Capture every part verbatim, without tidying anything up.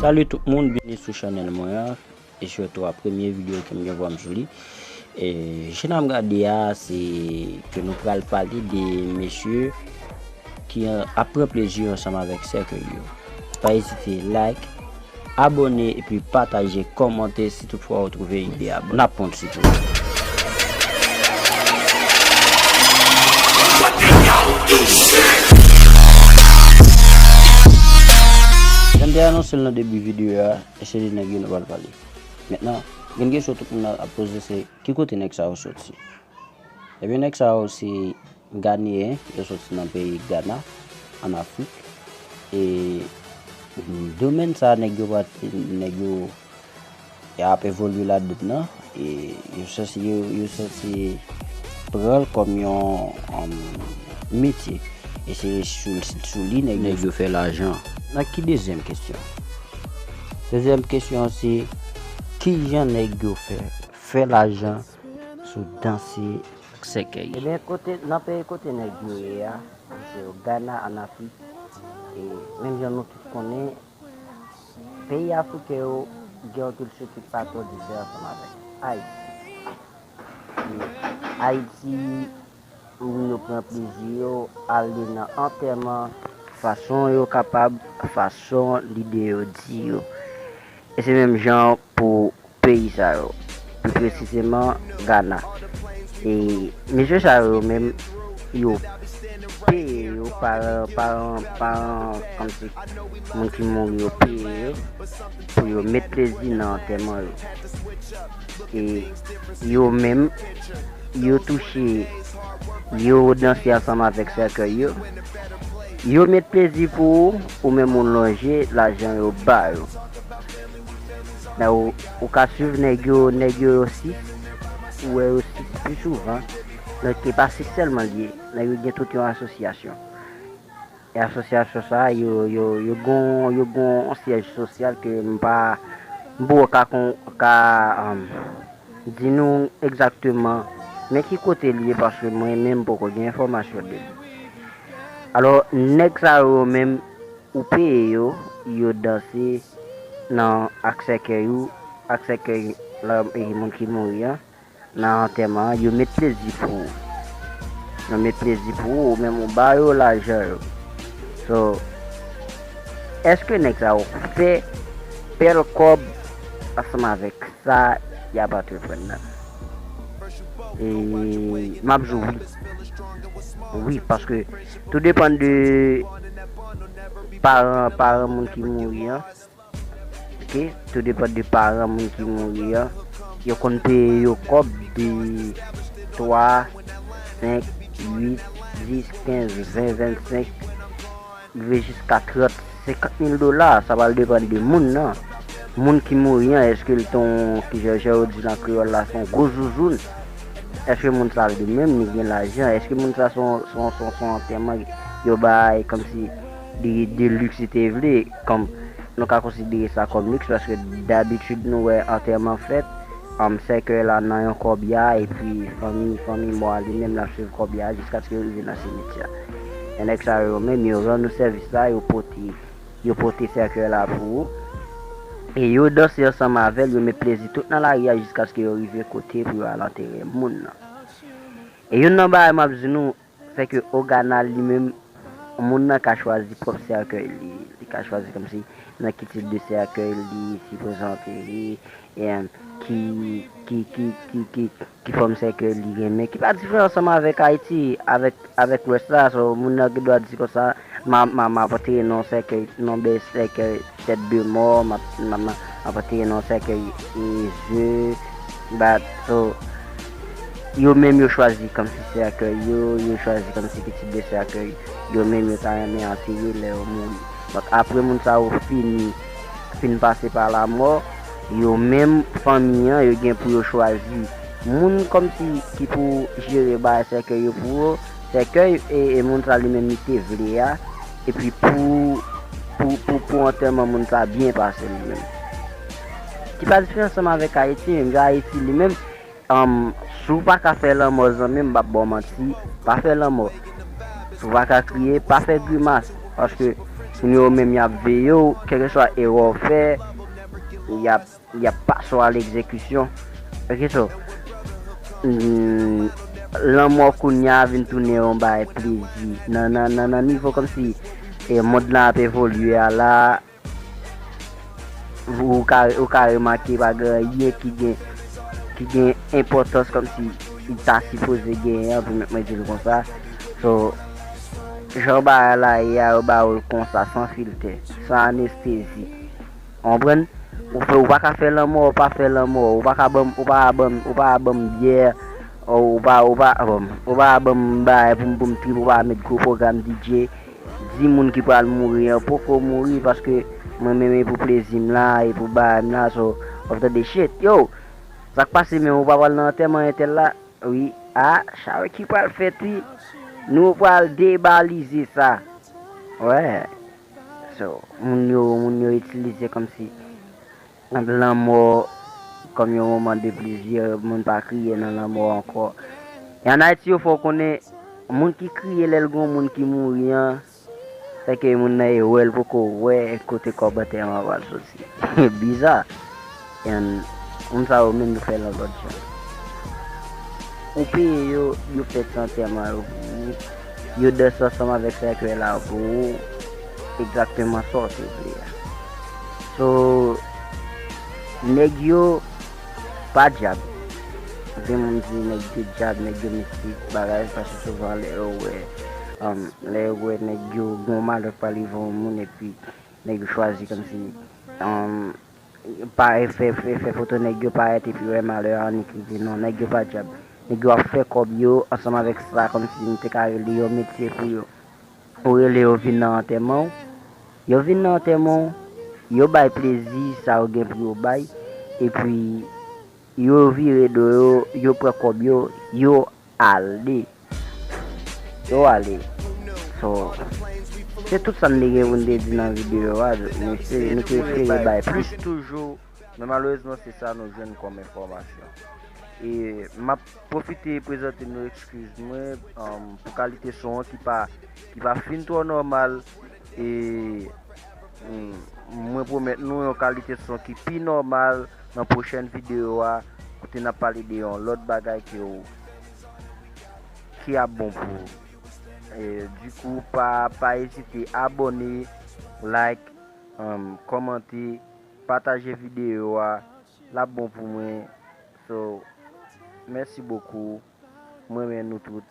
Salut tout moun, byenveni sou chanèl mwen an. E sitou a premye videyo ke m gen pou m sou li. E jan n ap gade a, se ke nou pral pale de mesye ki ap pran plezi ansanm avèk sèkèy yo. Pa ezite like, abòne epi pataje, kòmante si toutfwa ou twouve ide a bon. N ap pran sitou. Jan m te anonse l nan debi videyo a, e se de nèg yo nou pral pale. Mentnan, gen kesyon tout moun ap poze se, ki kote nèg sa yo soti? Ebyen, nèg sa yo se Ganeyen, yo soti nan peyi Gana, ann Afrik. E domèn sa nèg yo, nèg yo ap evolye ladan l, e yo sanse, yo, yo sanse pran l kòm yon, um, metye. E se sou, sou li nèg yo fè lajan. Nan ki dezyèm kesyon? Dezyèm kesyon se, kijan nèg yo fè, fè lajan sou danse ak sèkèy? Ebyen, kote, nan peyi kote nèg yo ye a, se o Gana, ann Afrik. E menm jan nou tout konnen, peyi afriken yo gen yon kilti ki pa twò diferan ansanm avèk Ayiti. E Ayiti, moun yo pran plezi yo, ale nan antèman, fason yo kapab, fason lide yo di yo. E se menm jan pou peyi sa yo, pi presizeman Gana. E mesye sa yo menm, yo peye yo, paran, paran, paran, kòmsi moun ki mouri yo peye yo pou yo met plezi nan antèman yo. E yo menm, yo touche, yo danse ansanm avèk sèkèy yo. Yo met plezi pou ou, ou menm ou lonje lajan yo ba yo. Nan ou, ou ka swiv nèg yo, nèg yo, yo sis, ou wè yo sis pi souvan. Donk, e pa sis sèlman l ye. Nèg yo gen tout yon asosyasyon. E asosyasyon sa a, yo, yo, yo gon, yo gon yon syèj sosyal ke m pa, m poko ka kon, ka, um, di nou egzakteman men ki kote l ye, paske mwen menm m poko gen enfòmasyon de li. Alò, nèg sa yo menm, ou peye yo, yo danse nan ak sèkèy ou, ak sèkèy la, e, moun ki mouri an, nan antèman an, yo met plezi pou ou. Yo met plezi pou ou, ou menm ou ba yo lajan yo. So, èske nèg sa yo fè bèl kòb ansanm avèk sa y ap antreprann nan? E m ap di w wi. Wi, paske tou depann de paran, paran moun ki mouri an. Oke, tou depann de paran moun ki mouri an. Yo konn peye yo kòb de twa, senk, uit, dis, kenz, ven, vennsenk, rive jiska trant, senkant mil dola. Sa pral depann de moun nan. Moun ki mouri an, èske l te yon, ki jan, jan yo di nan kreyòl la, se yon gwo zouzoun? Èske moun sa li menm li gen lajan? Èske moun sa se yon, se yon, se yon, se yon antèman yo bay kòmsi de, de liks li te vle? Kòm nou ka konsidere sa kòm liks, paske dabitid nou wè antèman fèt, um, sèkèy la nan yon kòbya, epi fanmi, fanmi mò a li menm l ap swiv kòbya a jiskaske yo rive nan simityè a. E nèg sa yo menm, yo rann ou sèvis la, yo pote, yo pote sèkèy la pou ou. E yo danse ansanm avè l, yo met plezi tout nan lari a jiskaske yo rive kote pou yo al antere moun nan. E youn nan bagay m ap di nou, se ke o Gana li menm, moun nan ka chwazi pwòp sèkèy li. Li ka chwazi kòmsi nan ki tip de sèkèy li sipoze antere, e, ki, ki, ki, ki, ki, ki fòm sèkèy li renmen, ki pa diferan ansanm avèk Ayiti, avèk, avèk rès la. So, moun nan gen dwa di konsa, m a, m a, m ap antere nan sèkèy, nan bèl sèkèy tèt de mò, m ap, m a, m a, m ap antere nan sèkèy, e, zye, bat. So, yo menm yo chwazi kòmsi sèkèy yo, yo chwazi kòmsi ki tip de sèkèy yo menm yo ta renmen antere lè yo mouri. Donk, apre moun sa yo fini, fin pase pa lamò, yo menm fanmi an, yo gen pou yo chwazi moun kòmsi ki pou jere bagay sèkèy yo pou yo, sèkèy, e, e moun sa li menm li te vle a, epi pou, pou, pou, pou antèman moun sa byen pase li menm. Ki pa diferan ansanm avèk Ayiti menm, jan Ayiti li menm, um, si w pa ka fè lanmò, zanmi m, m p ap ba w manti, pa fè lanmò. Si w pa ka kriye, pa fè grimas, paske Moun yo menm y ap veye w, kèlkeswa erè w fè, y ap, y ap pase w a legzekisyon. Ok, so, mm, lanmò kounye a vin tounen yon bagay plezi. Nan, nan, nan, nan nivo kòmsi e mond lan ap evolye a la, ou ka, ou ka remake pa gen anyen ki gen, ki gen enpòtans kòmsi li ta sipoze genyen an, pou mwen di l konsa. So, jan bagay la ye a, yo ba ou l konsa, san filtè, san anestezi. Ou konprann? Ou fè, ou pa ka fè lanmò, ou pa fè lanmò, ou pa ka ban m, ou pa ban m, ou pa ban m byè, ou pa, ou pa, bon, ou pa ban m bagay pou m, pou m trip, ou pa met gwo pwogram D J. Di moun ki pral mouri an poko mouri, paske mwen menm e pou plezi m la, e pou bagay m la, so, w ap tande shit. Yo, sa k pase menm, ou pa pral nan antèman entèl la? Wi, a, sa ki pral fèt, wi. Nou pral debalize sa. Wè. So, moun yo, moun yo itilize kòmsi lanmò kòm yon moman de plezi, moun pa kriye nan lanmò ankò. E ann Ayiti, yo fè w konnen, moun ki kriye lè l gen yon moun ki mouri an, se ke moun nan e wè l poko wè kote kòb antèman pral soti. Biza. And moun sa yo menm yo fè l yon lòt jan. Ou peye yo, yo fè ti antèman yo pou ou. Yo danse ansanm avèk sèkèy la pou ou. Egzakteman sa w te vle a. So, nèg yo pa djab. Gen moun di nèg yo djab, nèg yo mistik, bagay, paske souvan lè yo wè, um, lè yo wè nèg yo gen yon malè k pral rive yon moun, epi nèg yo chwazi kòmsi, um, pa fè, fè, fè foto nèg yo parèt epi wè malè a annik rive. Non, nèg yo pa djab. Nèg yo ap fè kòb yo ansanm avèk sa, kòmsi m te ka rele yon metye pou yo. Ou rele yo vin nan antèman w, yo vin nan antèman w, yo bay plezi sa yo gen pou yo bay, epi yo vire do yo, yo pran kòb yo, yo ale. Yo ale. So, se tout sa n te gen pou n te di nan videyo a, mesye, nou te espere bay plis. Toujou, men malerezman se sa nou jwenn kòm enfòmasyon. E m ap pwofite prezante nou ekskiz mwen, um, pou kalite son an ki pa, ki pa fin twò nòmal. E, mm, mwen pwomèt nou yon kalite son ki pi nòmal nan pwochèn videyo a, kote n ap pale de yon lòt bagay ke w, ki ap bon pou ou. E, dikou, pa, pa ezite abòne, like, um, kòmante, pataje videyo a, l ap bon pou mwen. So, mèsi bokou. Mwen renmen nou tout.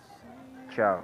Tchao.